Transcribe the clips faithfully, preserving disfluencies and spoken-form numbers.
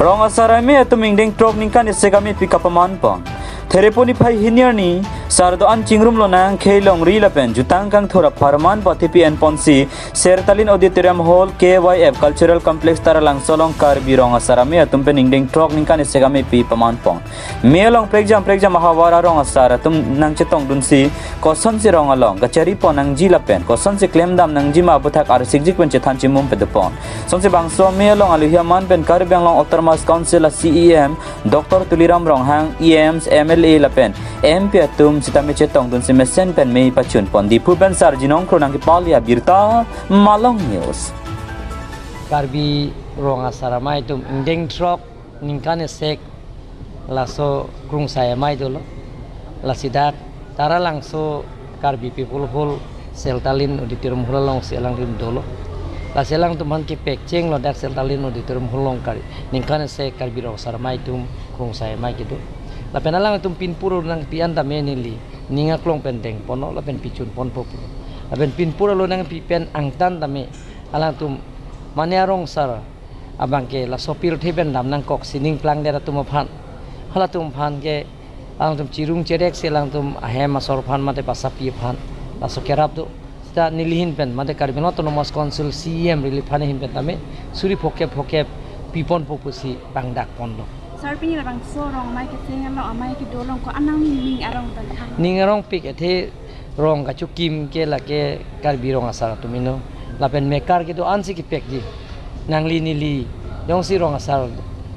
Rong asar amei atum ingdeng throk ningkan isi amei pi kapaman pon. Therepo niphai hini arni, sar do-an chingrum lonang khei longri lapen jutang kangthur apharman pathepi en ponsi, Sertalin Auditorium Hall, K Y F Cultural Complex Taralangso along Karbi rong asar amei atum pen ingdeng throk ningkan isi amei pi paman pon. Mei along prekjam prekjam ahavar arong asar atum nangchetongdunsi, kosonsi rong along kachari pon nangji lapen kosonsi klemdam nangji ma aputhak arsikjik pen chethan chimum pado pon. Lasonsi bangso amei along aluhi aman pen Karbi Anglong Autonomous Council a C E M, Doctor Tuliram Ronghang, E Ms, M L A lapen M P atum sitame chetongdunsi mesen pen mei pachun pon. Diphu pen Sarjinong Kro nangkepali abirta, Malong News. Karbi rong asar amei atum ingdeng throk ningkan isi laso krungsai amei dolo. Lasi dak Taralangso Karbi People Hall, Sertalin Auditorium Hall alongsi alangtum dolo. Lasi alangtum aphan kepekcheng lo dak Sertalin Auditorium Hall along Karbi ningkan isi Karbi rong asar amei atum krungsai amei kedo. Lapen alangtum pinpur nangpi an tame neli ning aklong pen deng ponlo lapen pichun ponpo pu. Lapen pinpur alo nangpi pen angtan tame alangtum mane arong asar abang ke laso pirthe pen dam nangkok sining plangdet atum aphan. Halatum aphan ke alangtum chirung chereksi alangtum ahem asor aphan mate basapi aphan laso kerap do. Seta neli ahin pen mate Karbi Anglong Autonomous Council C E M Relief Fund ahin pen tame suri phokep phokep pi ponpo pusi bang dak ponlo. Sar, pini labangso rong amei kecheng along amei kedo along ko-an nangning arong pen thang? Ning arongpik athe rong kachokim ke lake Karbi rong asar atum helo. Lapen mekar kedo-ansi kepekji. Nangli neli jongsi rong asar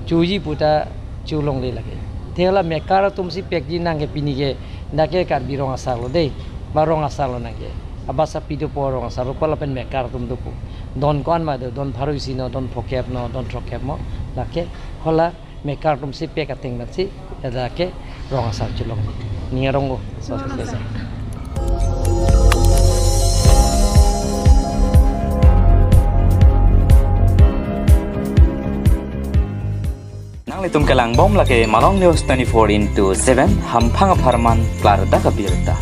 choji pu ta cholongle lake. Athe la mekar atumsi pekji nang ke pini ke dak ke Karbi rong asar lo dei. Ba rong asar lo nang ke. Abasapi dopo, rong asar dopo lapen mekar atum dopo. Don ko-an ma do, don pharo isi no, don phokep no, don throkkep mo. Lake hala mekar atumsi pek ateng matsi, dak ke rong asar cholong. Ning arong o. Cholong, sir. Nanglitum kelang bom lake Malong News twenty-four into seven, hamphang apharman klardak abirta.